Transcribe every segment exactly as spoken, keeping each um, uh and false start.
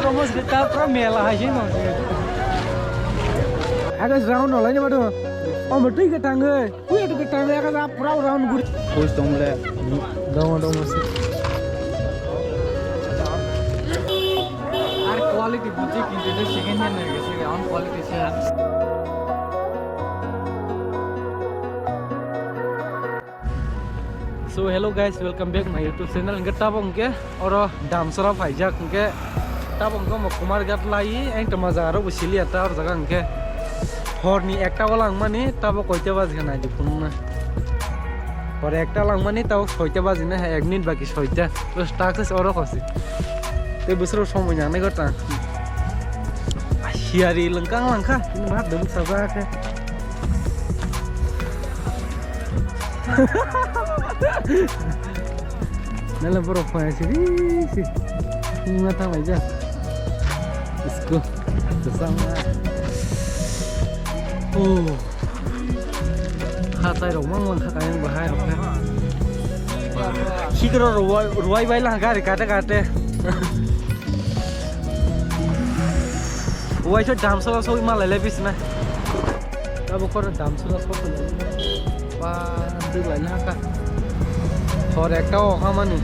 Omo se ta pura mela hai se no se. Aga round no lai ne madu. Omo twi ke tang e. Ui twi ke tang e aga pura round guri. Koi tong le. Dong dong se. Ar quality buji kintu second hand nai gese on quality se. So hello guys, welcome back my YouTube channel. Hingke tabok hingke oro Damsora phaijak, hingke tabok hingke omo Kumarghat lai, ang tongma jaga rok bo siliya ta oro jaga hingke horni ekta o langmani tabok koita baji kha naidi phunukna. Hor ekta langmani tabok soita baji na, ek minute baki soita. Bwswk ta khe oro khosi. Tei bwswk somoi nangnai gota. Hiyari lengkang langkha, tini ma dum sajak khe. Nala borok phai siri si. Tini ma thang laijak. Isko. Sesama. Oh. Hatai rok mang lang kha kayang bahai rok khe. Sikro ruwai, ruwai bai lang gari kate kate. Uwai so Damsora so ma lai lai bisna. Abo kor Damsora so lai. Ba, duk lai na ka. Hor ekta o kha mani.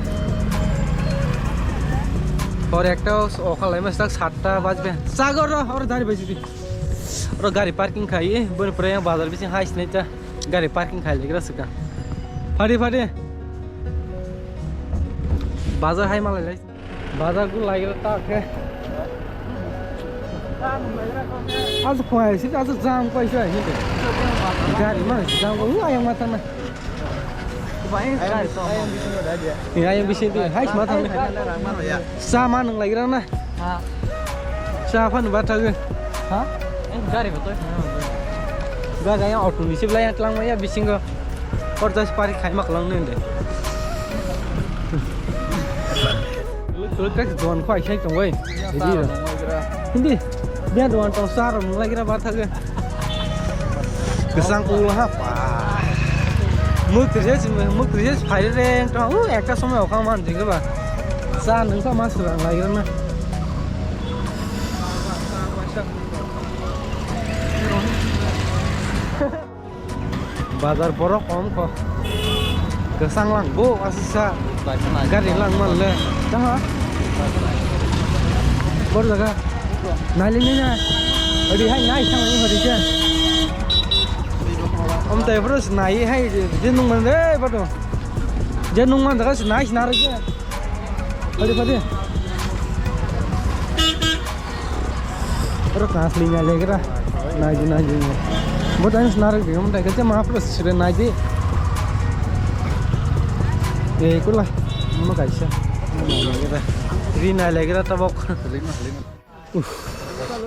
Hor ekta o kha lai ma sak satta bajbe. Sagor ro, hor dari bajbi. Oro gari parking khai, boni pore yang bazar bising hai sinai ta gari parking khai legra sika. Phadi phadi. Bazar hai malai lai. Bazar gu lai gra ta khe. Azu khwai si, azu jam khwai si hai. Gari ma jam ko ayang mata na. Ni ayang bising tu, hai, ma thang ni. Sa ma nang lagi rana. Ha. Sa phan ba thang. Ha? Eh, gari ba to. Gari yang auto ni sib lai yang tlang ma ya bisingo. Or jas pari khai mak lang ni de. Lu, lu, tek don khwai khai tong wai. Hindi. Dia don tong sa rong lagi ra ba thang. Kwchang kuk ha pa. Muk trijak, muk trijak phai re wng tong. Uh, ekta somoi okha man jing ba. Sa nung sa ma swrang lai na. Bazar borok kom kho. Kwchang lang bo aswk sa. Gari lang man le. Tamo? Bor jaga. Nailini na. Odi hai nai thang ni hori khe. Om tai bro nai hai je nung man re bato. Je nung man jaga nai sna re khe. Hori pade. Oro kasli nai legra. Nai di nai di. Bo tai sna re khe om tai khe ma pro sire nai di. E kula. Mo kaisa. Ri nai legra tabok. Uff.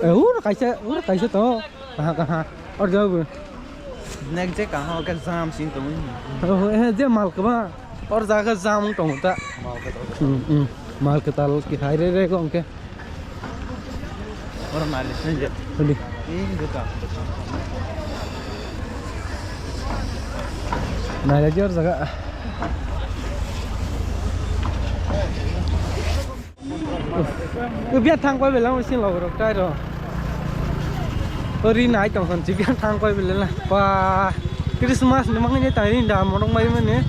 Eh, ur kaisa, ur kaisa to. Kaha, kaha. Or jao bo. Nek je kaha ke jam sin to. Oh, eh, je mal kaba. Or jaga jam tong ta. Mal ke to. Hmm, hmm. Mal ke tal ki hai re re ko ke. Or mal sin je. Hadi. Ini je ka. Nai le jor jaga. Biya thang koi bela musin log rok tai ro. Ori nai tong san biya thang koi bela na. Pa Christmas ni mangni tai ni da morong mai mane.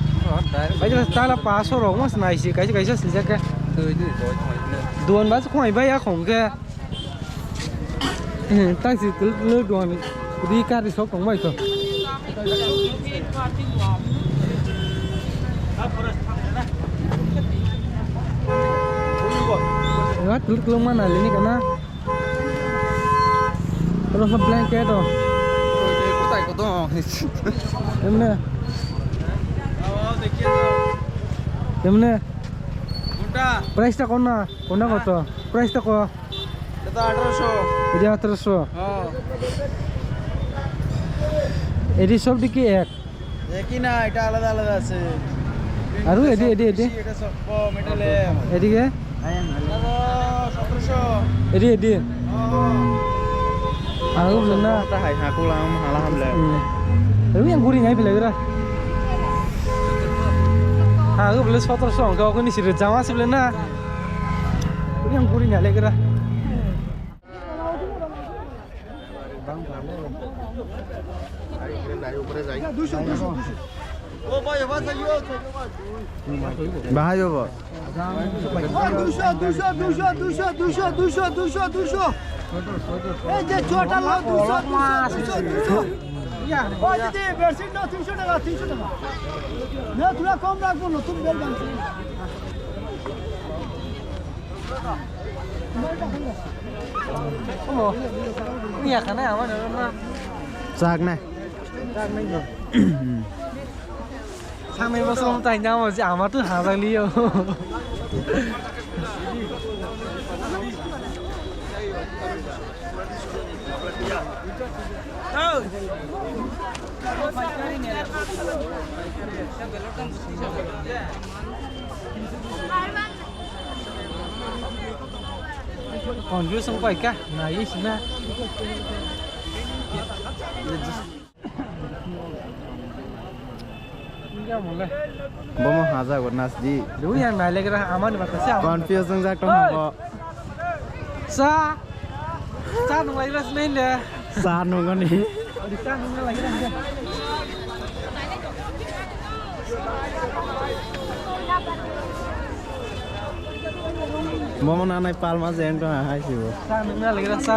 Bai ta la paso rok mas nai si kai kai sa sijak ka. Duan bas khoi bai ya khong ke. Taxi tul tul duan ri kari sok tong bai to. Wah, tul tul mana lini kana? Terus blanket to. Kutai ko to. Emne. Emne. Price ta kona? Kona koto? Price ta ko? এটা আঠারোশো। এটা আঠারোশো। হ্যাঁ। এটি সব দিকে এক। একই না, এটা আলাদা আলাদা আছে। আর ওই এটি, এটি, এটি? এটা সব কম, এটা লেম। এদিকে? এটা সতেরোশো। এটি, এটি? হ্যাঁ, হ্যাঁ। আর ওগুলো না? এটা হাই, হাকুলাম, হালা হামলে। হুম। Rwi yang guri ngai bele gra. Ha, go bele sotro song, go ni sir jama se bele na. Rwi yang guri ngai le gra. Bahai bobo. Duisho, duisho, duisho. Ei je chota lo, duisho, duisho, duisho, duisho. Oi, didi, bedsheet lo, tinsho taka, tinsho taka. না, থোড়া কম রাখবো, নতুন বেল বানছে। Chak nai. Chak nai. Sanai bosong tai namo je ama tu hajak liyo. Confuse wng pai kha, naiwi sina. Bomo hajago nasdi. Rui yang nai legra amani bata se amani. Confuse wngjak tong bo. Sa. Sa nung legra sini le. Sa nungani. Sa nung legra. Bomo nanai palma jeng tong hai sibo. Sa nung legra sa.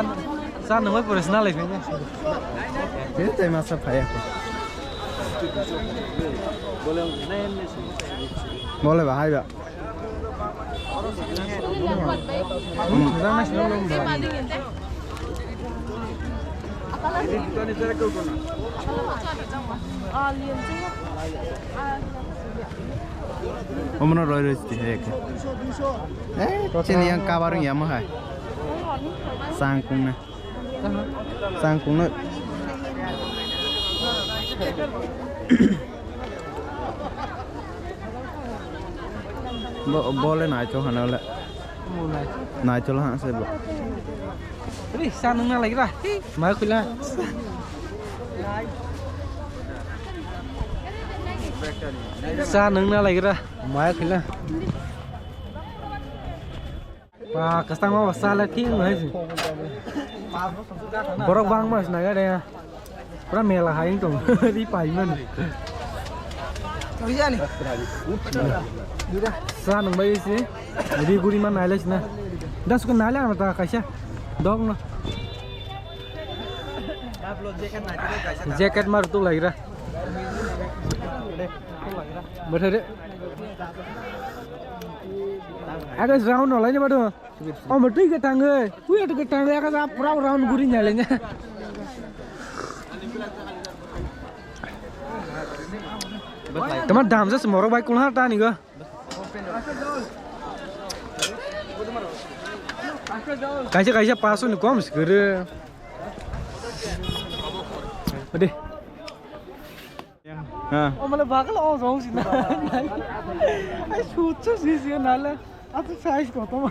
Sa nungwi pore sna lai phai. Tei tei masa phai ako. Bole bahai ba. Omono roi roi siti hai ke. Eh, chini yang kabar yang yama hai. Sangkung na. Changkung no. Bo, bole naithok hana le. Naithok ha se bo. Ri, sa nung na lagi ra. Mai khula. Sa nung na lagi ra. Mai khula. Ba, kwchangma ba sala thik wng hai se. Borok bangma se nai gade. Pura mela hai wng tong. Ri pai man. Sa nung bai se. Ri guri man nai lai se na. Das ko nai lai ta kaisa. Dog no. Jacket mar tu lai ra. Bwthai de. Aga round no laini bado. Omo twi kwtang oi. Twi to kwtang oi, aga pura round guri nya lenya. Tama dam jas morok bai kulha ta ni go. Kaisa kaisa paso ni kom sikere. Ade. Ha. O male bakal o jong sina. Ai suchu si si nale. Atu size koto ma.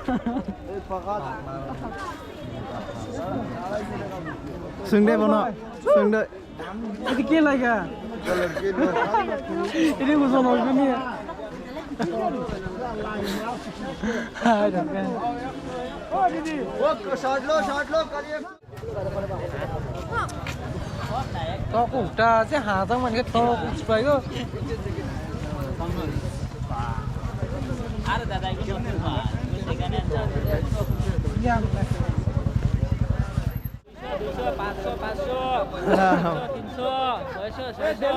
Sungde bono. Sungde. Adi ke laga? Ini uso no gini. Hai, dan kan. Oh, didi. Shot lo, shot lo, kariye. Tok ukta je ha tang man ke tok ukspai go. Are dada, ini apa? Ini kan yang duso, paso, paso, tinsho, soisho, soisho.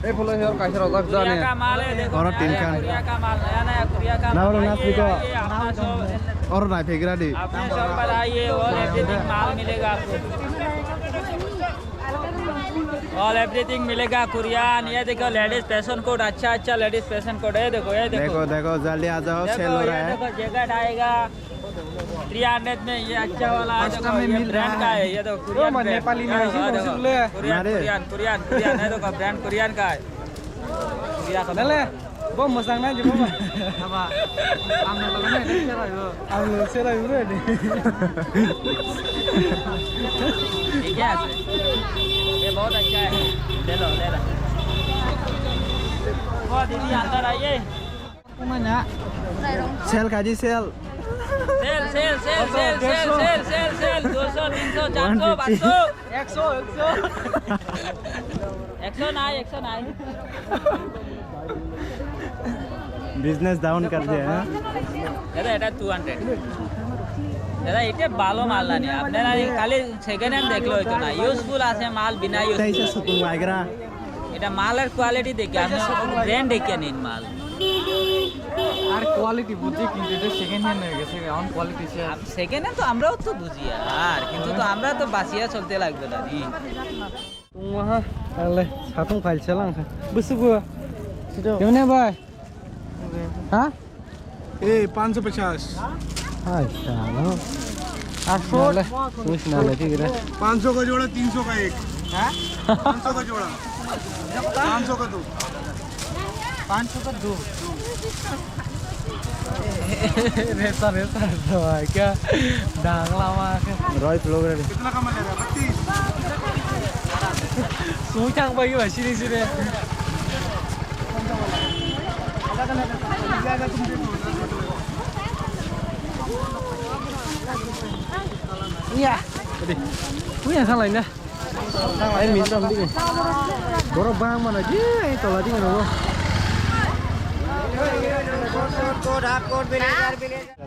Ei phulo hior kaisa rojak jani. Oro tin khan. Nabalo nasiko. Oro nai phegra di. Apne sab bar aiye, all everything mal milega aapko. All everything milega Korean. Ye dekho ladies fashion code, accha accha ladies fashion code. Ye dekho, ye dekho. Dekho, dekho, jaldi aa jao, sale ho raha hai. Ye dekho, jacket aayega. Three hundred mein ye accha wala aa dekho, ye brand ka hai, ye dekho, Korean brand. Nepali mein aise dekho, Korean, Korean, Korean, ye dekho, brand Korean ka hai. Korea ka. Dale, bo mwchang nai je bo. Aba, ang na logo nai, sera yo. Ang sera yo re de. Ye kya hai? Ye bahut accha hai. Le lo, le lo. Wo didi andar aiye. Sel khaji sel. Sel, sel, sel, sel, sel, sel, sel, sel, duiso, tinso, charso, panso. Ekso, ekso. Ekso nai, ekso nai. Business down kar diya, ha? দাদা, এটা two hundred. দাদা, এটা ভালো মাল না নিয়ে। আপনারা এই খালি সেকেন্ড হ্যান্ড দেখলে হইতো না। ইউজফুল আছে মাল, বিনা ইউজফুল আছে। এটা মালের কোয়ালিটি দেখে, আপনি ব্র্যান্ড দেখে নিন মাল। আর কোয়ালিটি বুঝি, কিন্তু এটা সেকেন্ড হ্যান্ড হয়ে গেছে, অন কোয়ালিটি শেষ। সেকেন্ড হ্যান্ড তো আমরাও তো বুঝি, আর কিন্তু তো আমরা তো বাঁচিয়া চলতে লাগবে, দাদি। Tungmaha, ale, satung phail selang kha. Busu bu. Sito. Kemne bai? Ha? Eh, पाँच सौ पचास। Hai, salo. Aso. Ale, wis na le, thik hai. पाँच सौ का जोड़ा, तीन सौ का एक। हाँ? पाँच सौ का जोड़ा। पाँच सौ का दो। पाँच सौ का दो। Resa, resa, resa, kya? Dang lama. Roy vlog re. कितना का मिल रहा है? बत्तीस। Sui thang bai ba sini sini. Iya. Tadi. Punya salah ini. Ai, minta beli. Borok bang mana ji, ai, tola di mana, bro?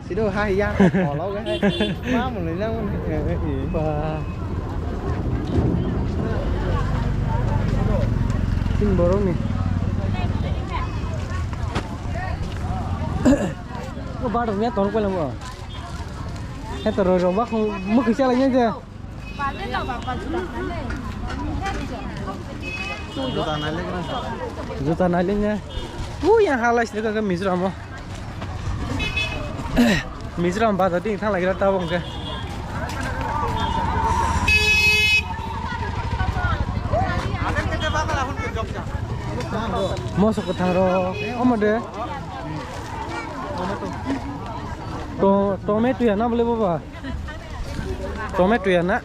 Sido, hai, ya, tola, gue, hai. Ma, mulai lang, eh, eh, eh. Ba. Tin borok ni. Ko ba dong ya, tor ko lang, bro. He, to roi rong ba, ko, mo kisa lang ya, je. Juta nailik na. Ui, yang halai sini ke Mizoram o. Mizoram bazar ding thang lagi rata bong ke. Mosok ko thang ro. Omo de. To, tomato ya na bole baba. Tomato ya na.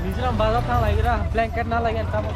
Mizoram bazar thang lagi ra, blanket na lagi anta mo.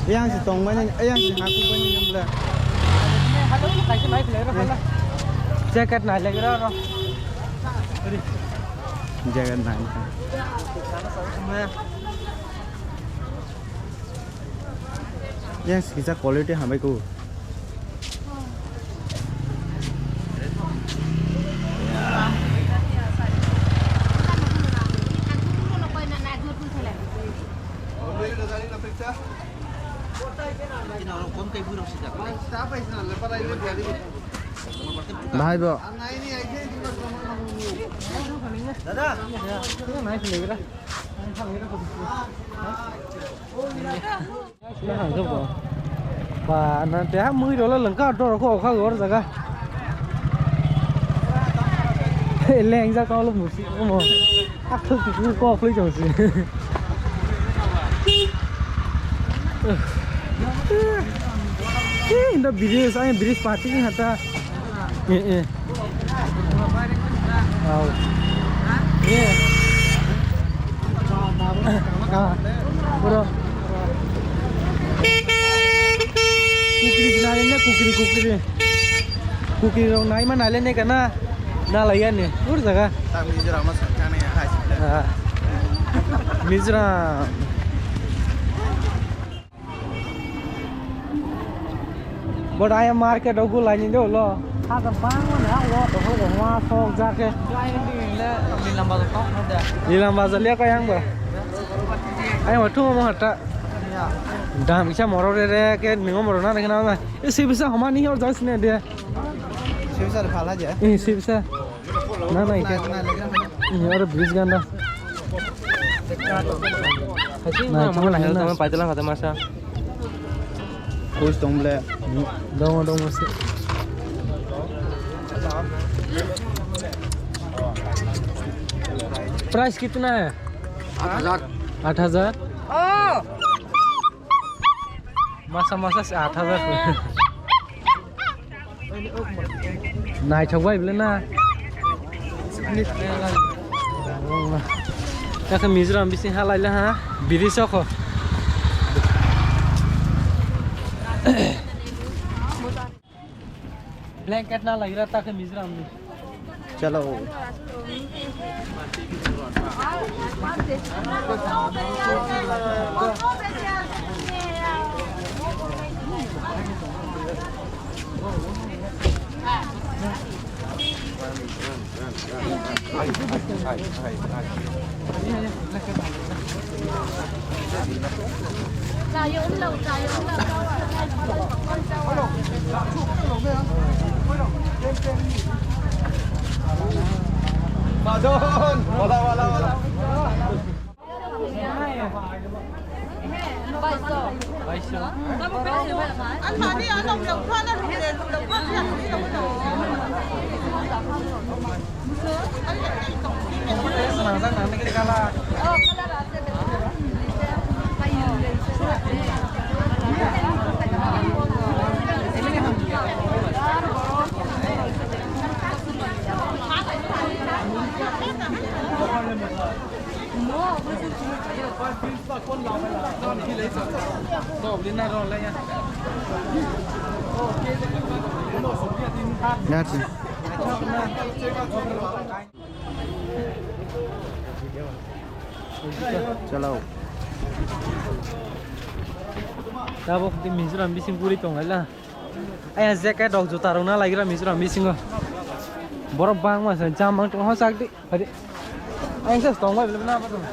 Yang si tong mani, yang si haku mani nang bla. Jacket nai lagi ra ro. Jacket nai. Yang si kisa quality hambai ku. Bahai bo. Dada. Ba, na te ha mui rolo lengka doro ko okha gor jaga. Leng ja ko lo musi mo. Ak thuk thuk ko phlui jong si. Eh, inda bridge, ai bridge party ni hata. Eh, eh. Wow. Eh. Ah, bro. Kukri nai ne, kukri, kukri. Kukri rok nai ma nai le ne kana? Na lai ya ne. Ur jaga. Tak Mizoram ma sakane ya hai. Ah. Mizoram. But I am market o gulai ni do lo. Ha ta bang ma na lo to ho ma sok ja ke. Nilam bazar le ko yang ba. Ai, wa thung mo hata. Dam kisa moro re re ke ningo moro na khna na. E sibisa homa ni hor jas ne de. Sibisa phala je. E sibisa. Na na ike. Ni oro bridge ganda. Hasi na mo na hel tama paitala khata masa. Kus tong ble. Dongo dongo se. Price kitna hai? आठ हज़ार। आठ हज़ार? Masa masa se आठ हज़ार. Naithok bai bwle na. Takhe Mizoram bising halai le ha. Biri sokho. Blanket na lagira takhe Mizoram ni. Chalo. Pardon. Wala, wala, wala. That's it. Chalo. Tabok di Mizoram bising guri tong lai la. Aya jacket rok juta rok na lagira Mizoram bisingo. Borok bangma se jam mang tong ho chak di. Hadi. Ang sa tong bai na ba tong.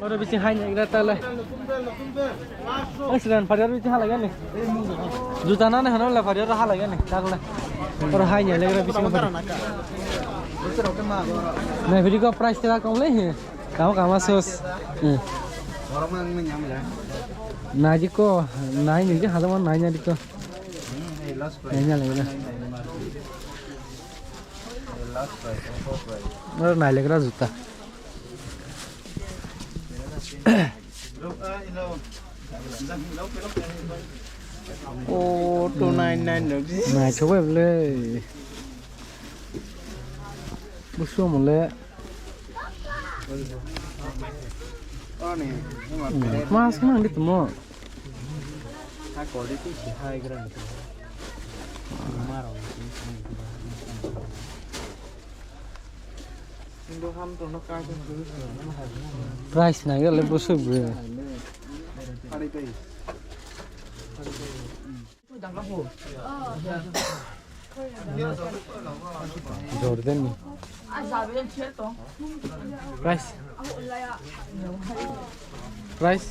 Oro bising hai ni gra ta le. Ang siran phariar bising halai gani. Juta na na hano la phariar halai gani. Tak le. Oro hai ni le gra bising. Na video ko price ta kong le he. Kama kama sos. Hmm. Naji ko, nai ni je hada man nai ni ko. Nai ni le na. Oro nai le gra juta. Oh, two nine nine rupees. Nai chobai bole. Busu mole. Mas kena di temo. Price nai le busu bu. Jordan ni. Price. Price.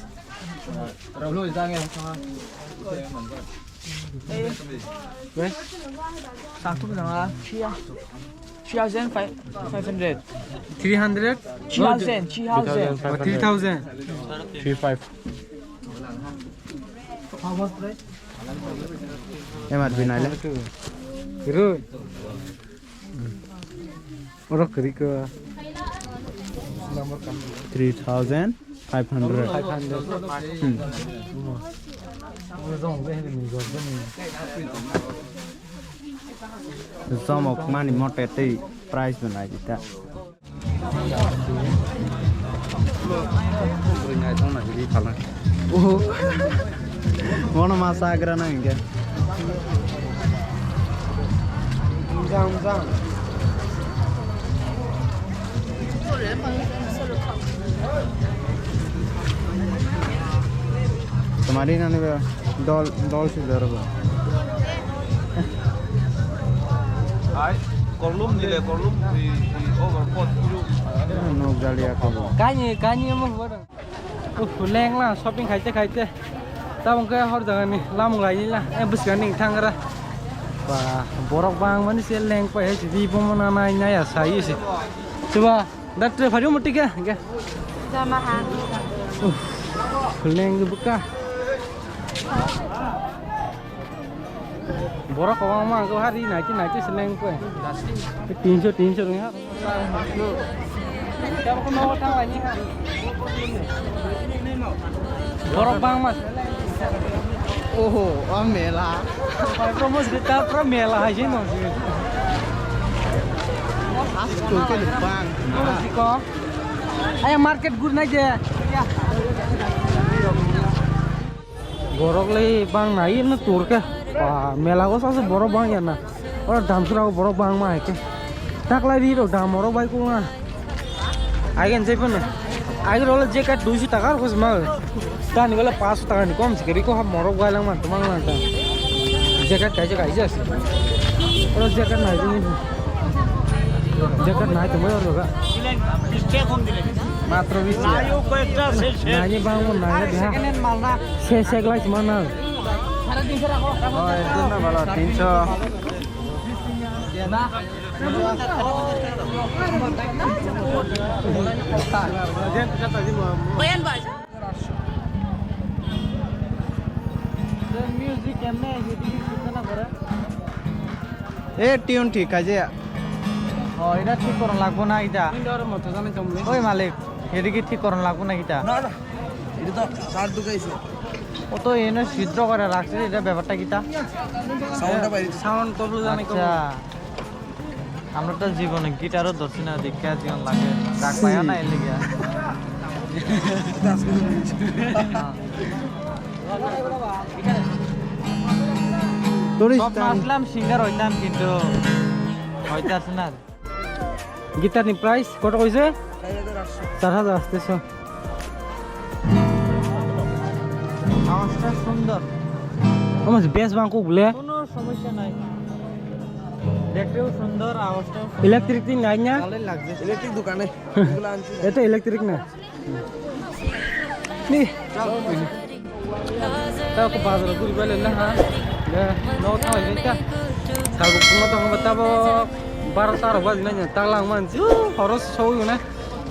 Price. Three thousand five hundred. Three hundred? Three thousand, three thousand. Oh, three thousand. Three five. How much price? M R P nai le. Rui. Oro kwrwi khe. Three thousand five hundred. Five hundred. Hmm. Zomok mani mote tei price bo nai di ta. Oho. Bono ma chagra na hinkhe. Mojang, mojang. Tamari nani ba dol, dol si dor ba. Ai, kolum nile, kolum i, i over pot. No, Kani, kani omo huwa dong. Uff, leng la, shopping khaite khaite. Tabuk khe hor jagani lamung laini la, eh, bwskango ning thangra. Ba, borok bangmani se leng pai hai se, di bomo na nai, nai ya sai se. Chuba, da tre phari mo tike, ge. Jama ha. Uff, leng bwkha. Borok kwbangma ang hari naiti naiti seleng khe. Tinso, tinso wngya. Borok bangma. Oho, o mela. Promo sita pro mela hai jino. Asko ke bang. Aya market gur nai je. Borok le bang nai no tur khe. Ba, mela go sa se borok bang ya na. Oro dam sura go borok bang ma hai khe. Tak lai ri ro dam oro bai ko na. Ai gen jai phano. Ai ro le jacket duiso taka ro ma. Ta ni bole paanso taka ni kom se ri ko ha morok bai lang man to mang lang ta. Jacket kai se kai se. Oro jacket nai ni. Jacket nai to mo ro ga. Matro bis. Nai bang mo nai le ha. Se se glai ma na. Oh, ekdom na bala, tinso. এ টিউন ঠিক আছে। ও, এটা ঠিক করুন লাগবো না এটা। ওই মালিক, এটা কি ঠিক করুন লাগবো না এটা? না, না, এটা তো কাঠ ঢুকাইছে। ও তো এনে ছিদ্র করে রাখছে, এটা ব্যাপারটা কিতা? সাউন্ডটা বাইরে। সাউন্ড কবল জানে আচ্ছা। আমরা তো জীবনে গিটারও ধরছি না, দেখে জীবন লাগে। রাগ পাইও না, এর লিগে। তোর স্বপ্ন আসলাম সিঙ্গার হইতাম, কিন্তু হইতাছে না। গিটার নি প্রাইস কত কইছে? চার হাজার আটশো। আওয়াজটা সুন্দর। আমার বেস বাং কুক বলে। কোনো সমস্যা নাই। দেখতেও সুন্দর, আওয়াজটাও সুন্দর। ইলেকট্রিক দিন নাই না? ভালোই লাগছে। ইলেকট্রিক দোকানে এগুলো আনছি। এটা ইলেকট্রিক না। Ni. Tao ko bazar guri bale na ha. Le, no tao ni ta. Sago kuma tao ba tabo bar taro ba ni ta lang man. Horo soi na.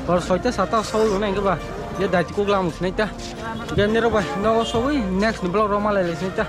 Hor soita sata soi na ba. Ye dai ko glam ni ta. Gen ni ro ba. No soi next vlog ro ma le ni ta.